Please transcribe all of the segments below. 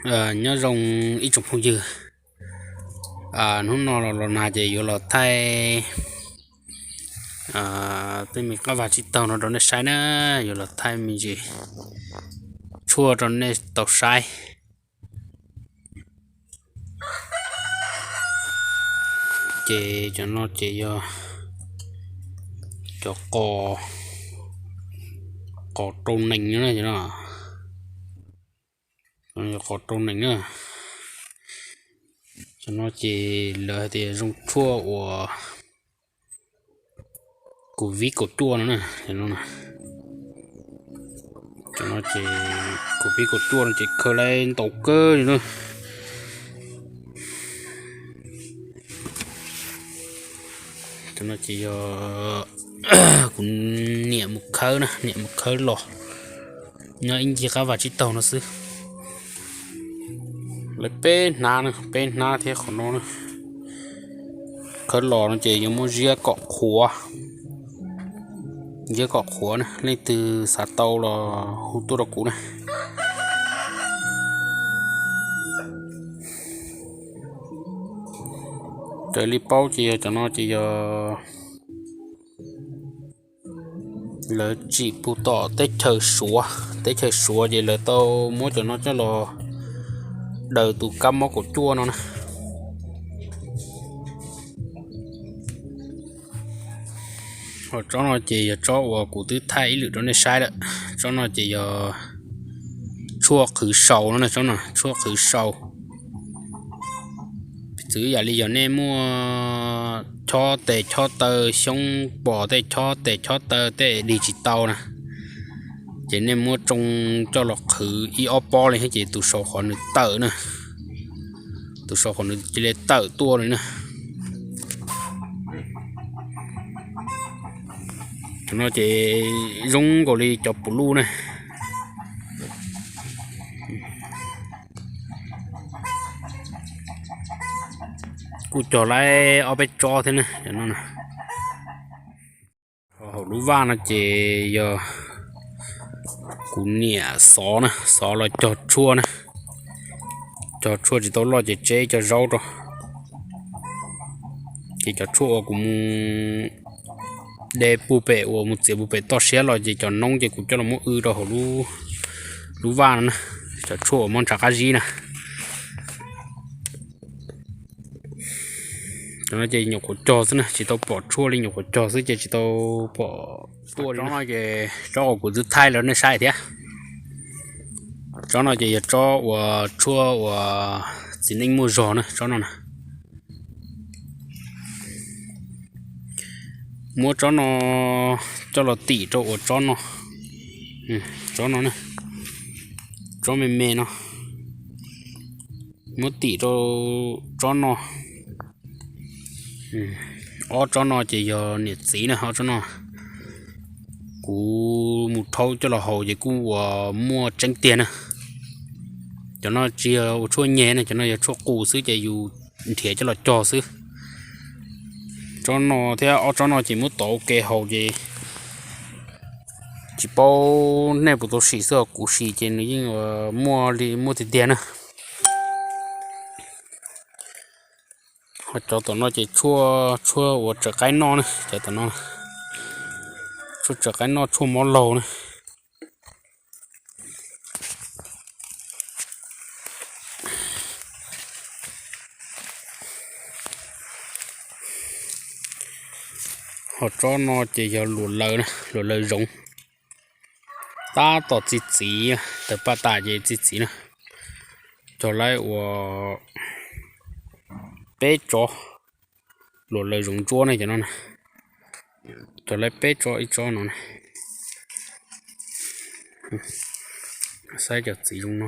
Nyob zoo ib tsoom phooj ywg, hnub no los los nag ces yuav los thaij tej me qab vag tsib taug no rau nej saib na, yuav los thaij me ntsis tshuaj rau nej tau saib. Ces cov no ces yog cov qos, qos rau nees no, qos rau nees na. Cov no ces lawv hais tias zoo tshuaj uas covid kaum cuaj no na. Cov no ces covid kaum cuaj no ces khaws lawv ntau kawg li na. Cov no ces yog kuv niam mus khawb na, niam mus khawb los, nyob ib ncig qab vag tsib taug no xwb. Lawv peb hnab na, peb hnab thiab qhov no na. Khawb los no ces yuav muab ziab kom qhuav, ziab kom qhuav na. Leej twg xav tau los hu tuaj rau kuv na. Raws li paub ces yog cov no ces yog lawv tsim pug tom teb chaws Suav, teb chaws Suav ces lawv tau muab cov no coj los daws tus kab mob kaum cuaj no na. Ho tsob no ces yog tsob uas kuv twb thaij ib lwm rau nej saib lawm. Tsob no ces yog tshuaj qhwv sau no, tsob no tshuaj qhwv sau. Piv txwv yam li yog nej muaj chob tes chob taw, xyoob pos tej chob tes chob taw tej dig tsis tau na, ces nej muab tsoo coj los qhwv ib ob pob li thiab ces tus sau qhov nws tawm na, tus sau qhov nws cia li tawm tuaj li na. Cov no ces zoo nkaus li cov pum luj na. Kuj cog lawm ob peb tsob thiab na. Hauv lub vaj no ces yog kuv niam xov na, xov los cog tshuaj na, cog tshuaj tsis tau loj ces tseb cov zaub rau. Ces cov tshuaj uas kuv mus de puag pem, uas mus txiav puag pem toj siab los ces cov noob ces kuv coj los muab w rau hauv lub vaj no na. Cov tshuaj uas mob ntshav qab zib na. Cov no ces nyuam qhuav cog xwb na, tsis tau pom tshuaj li, nyuam qhuav cog xwb ces tsis tau pom tuaj li no. Ces tsob uas kuv twb thaij los nej saib thiab. Tsob no ces yog tsob uas tshuaj uas txiv neej muaj zog na, tsob no na. Muab tsob no coj los tim rau uas tsob no, tsob no, tsob me me no, muab tim rau tsob no. Ob tsob no ces yog niam txiv na, ob tsob no kuv mus rhaub coj los haus ces kuj uas muaj tseeb tiag na. Cov no tsis yog ua tshuaj nyeg na, cov no yog tshuaj qus xwb ces yus nrhiav coj los cog xwb. Tsob no thiab ob tsob no ces muab tov ua ke haus ces tsis paub nej puas tau sim xwb, kuv sim ces nws yeej muaj li muaj tiag tiag na. Ho cov tom no ces tshuaj, tshuaj uas tsaws qaib noj na, cov tom no, tshuaj tsaws qaib noj, tshuaj mob laug na. Ho tsob no ces yog luam laws na, luam laws zoov. Tab tom txi txiv, tawg paj tas ces txi txiv na. Cog lawm uas peb tsob luam laws zoov ntsuab ne, cov no na. Cog lawm peb tsob, ib tsob no na. Saib cov txiv zoo no.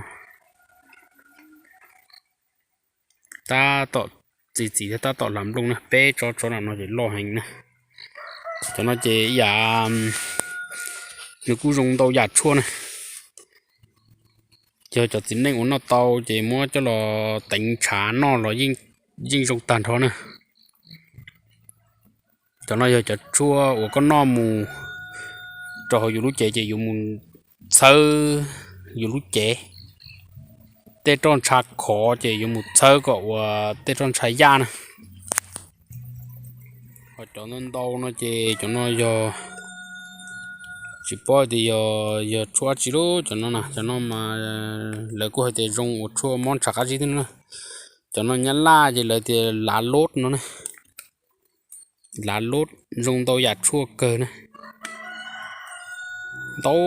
Tab tom txi txiv thiab tab tom lam nplooj na, peb tsob, tsob no no ces loj heev na. Cov no ces yam, nws kuj zoo ntau yam tshuaj na. Yog cov txiv neej uas noj tau ces muab coj los teev ntshav noj los yeej zoo tag nrho na. Cov no yog cov tshuaj uas koj noj mus rau hauv yus lub cev ces yuav mus txhawb yus lub cev. tej roj ntsha khov ces yuav mus txhawb kom ua tej roj ntsha yaj na. Ho cov ntau ntau no ces cov no yog, tsis paub tias yog, yog tshuaj dab tsi lub cov no na. Cov no mas lawv kuj hais tias zoo ua tshuaj mob ntshav qab zib thiab no na. Cov no nyab laj ces lawv tias lav lod no na. Lav lod zoo ntau yam tshuaj kawg na. Ntau,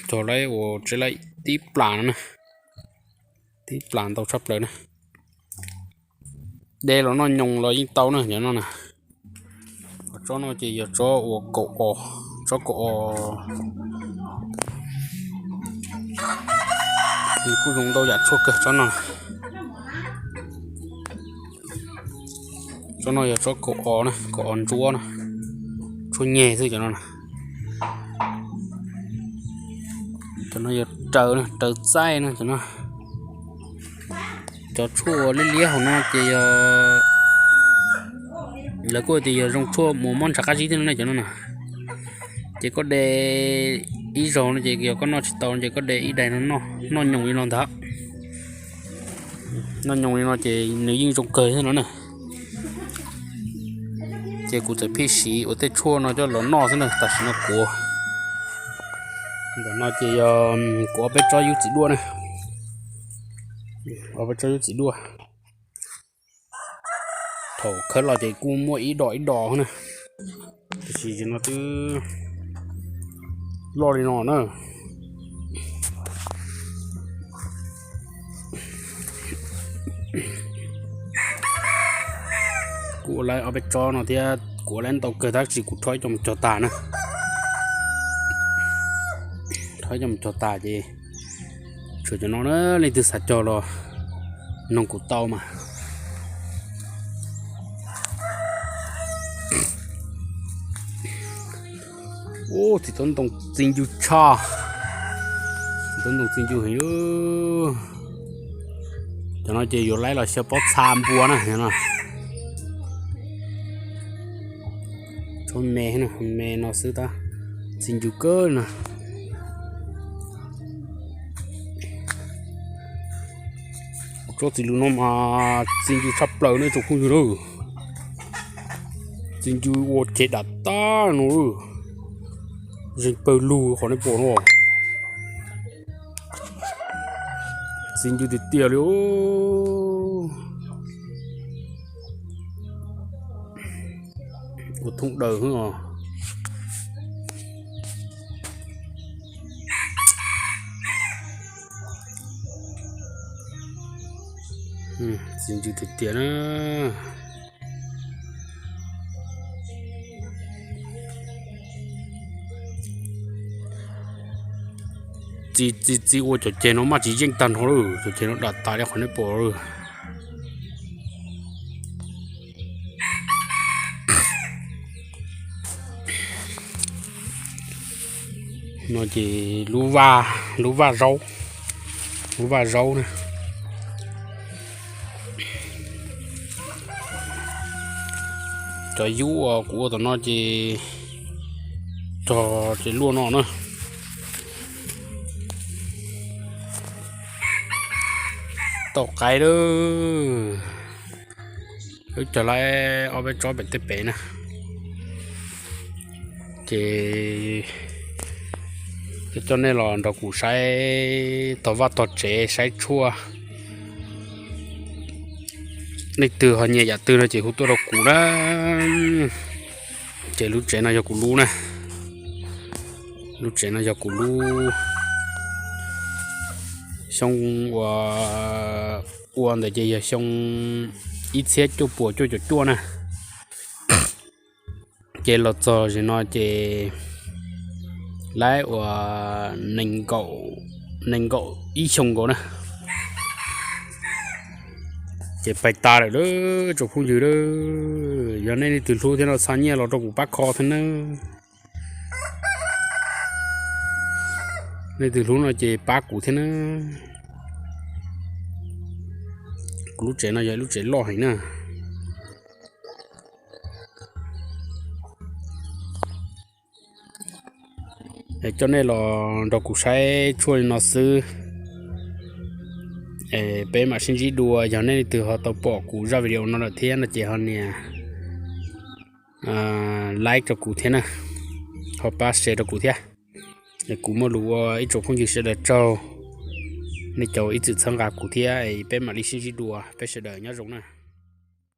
cog lawv ua tsev lawv tib plas no na. Tib plas ntau tshaj plaws na. De los noj nyoos los yeej tau na cov no na. Tsob no ces yog tsob ua kaum os, tsob kaum os. Nws kuj zoo ntau yam tshuaj kawg tsob no. Tsob no yog tsob kaum os na, kaum os ntsuab na, tshuaj nyeg xwb cov no na. Cov no yog raws na, raws txaij na cov no. Cov tshuaj uas liab liab hauv no ces yog, lawv kuj tias yog zoo tshuaj mus mob ntshav qab zib thiab no ne cov no na. Ces koj de ib zaug no ces yog koj noj tsis tau ces koj de ib daim no noj, noj nyoos li no ntag. Noj nyoos li no ces nws yeej zoo kawg thiab no na. Ces kuv txawm pheej siv ua tej tshuaj no coj los noj xwb na, tam sim no kuv, ntawm no ces yog kuv ob peb tsob yub txiv duaj na. Ob peb tsob yub txiv duaj. Thaum khawb los ces kuj muaj ib dos ib dos na, tiam sis no twb loj li no na. Kuv ua lawv ob peb tsob no thiab, kuv ua lawv ntau kawg tab sis kuv rho ib co mus cog tas na. Rho ib co mus cog tas ces tshuav cov no na, leej twg xav cog los noog kuv tau mas. Ub, txiv tub ntoo txi ncw tshaj, txiv tub ntoo txi ncw heev. Cov no ces yuav laib los xyaw pob txha npua na no. Tsob me, me no xwb tab txi ncw kawg no. Tsob txiv lws no mas txi ncw tshaj plaws nej tsoom phooj ywg lawm. Txi ncw ua cev dam tag no, zeeg pawg lug qhov nej pom no. Txi ncw tiag tiag li. Ua thoob daws os. Txi ncw tiag tiag na. Txi txi txi ua cov ceg no maj tsis yeej tag nrho lawm, cov ceg no dam tas li qhov nej pom lawm. No ces lub vaj, lub vaj zaub, lub vaj zaub na. Cov yub uas kuv ua tom no ces cog ces luaj no na. Tau qaib lawm. Wb cog lawm ob peb tsob pem tej pem na. Ces coj nej los nrog kuv saib tog vaj tog tsev saib tshuaj. Leej twg ho nyiam yam twg no ces hu tuaj rau kuv na. Ces lub tsev no yog kuv lub na. Lub tsev no yog kuv lub. Xyoo uas ua ntawd ces yog xyoo ib txhiab cuaj puas cuaj caum cuaj na. Ces los txog zim no ces lawv ua nees nkaum ib xyoo nkaus na. Ces pais tas lawm lawm tsoom phooj ywg lawm. Yog nej leej twg hlub thiab no xa nyiaj los rau kuv pab kho thiab nawb. Leej twg hlub no ces pab kuv thiab nawb. Kuv lub tsev no yog ib lub tsev loj heev na. Es coj nej los nrog kuv saib tshuaj li no xwb. Peb mam sib ntsib dua. Yog nej leej twg ho tau pom kuv zaj video no lawm thiab no ces ho nias like rau kuv thiab na, ho pab share rau kuv thiab. Kuv muaj lus ua ib tsoom phooj ywg sawv daws tsaug, nej cov ib txwm txhawb nqa kuv thiab. Peb mam li sib ntsib dua, peb sawv daws nyob zoo na.